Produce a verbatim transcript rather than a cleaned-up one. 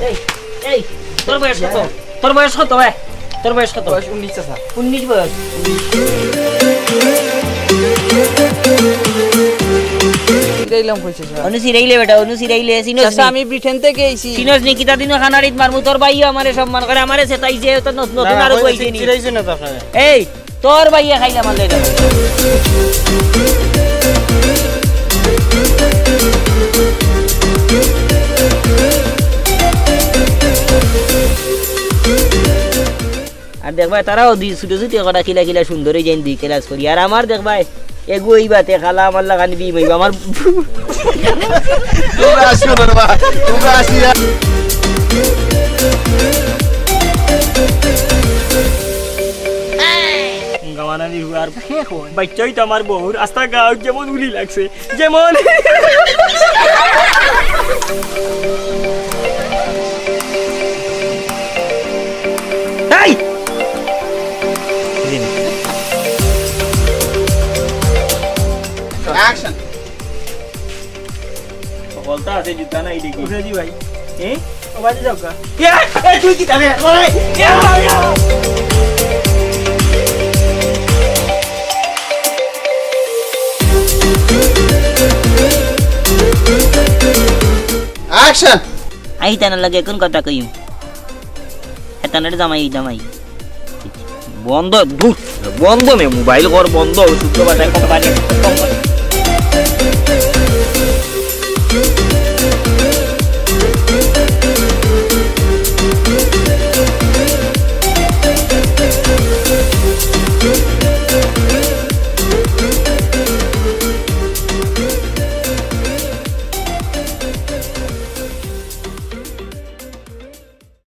এই, এই, তোর বয়স কত? তোর বয়স কত, এ? তোর বয়স কত? বয়স উনিশ, চাচা। উনিশ বয়স? ফিরাইলাম কইছে, স্যার। অনু সিরাইলে বেটা, অনু সিরাইলে, চিনস চাচা, নি? আমি ব্রিটেন থেকে আইছি। চিনস নি? কিতা দিনও খানারিত মারমু, তোর ভাইও আমারে সম্মান করে, আমারে সেটাই যে তো নতুন, নতুন না, না, আরো কই কইছে নি? চিরাইছে না তো আপনারে। এই, তোর ভাইয়ে খাইলে আমার লগে। আর দেখবায়, তারাও দুই ছুটো ছুটো করা কিলা কিলা সুন্দর অই যাইন দুই ক্লাস করি। আর আমার দেখবায়, এগু এই বাতে খালা আমার লাগান বিম অইবা। আমার তোমরা আসিও না রে বা, তোমরা আসিয়া। গাওয়ানানি হুয়ার বাচ্চাই তো আমার বউর আস্তা গাও যেমন উলি লাগছে, যেমন। এই! Action. বলতা আছে, জুতা নাই দেখি। উঠে দি ভাই। এ? ও বাড়ি যাও গা। এ, এ, তুই কি জানে? ওই, এ, ওই, এ। Action. আই তানার লগে এখন কথা কইম। এ তানার জামাই, এই জামাই। বন্ধ, ধুর, বন্ধ নে, মোবাইল কর বন্ধ, শুদ্ধ ভাষায় কোম্পানি।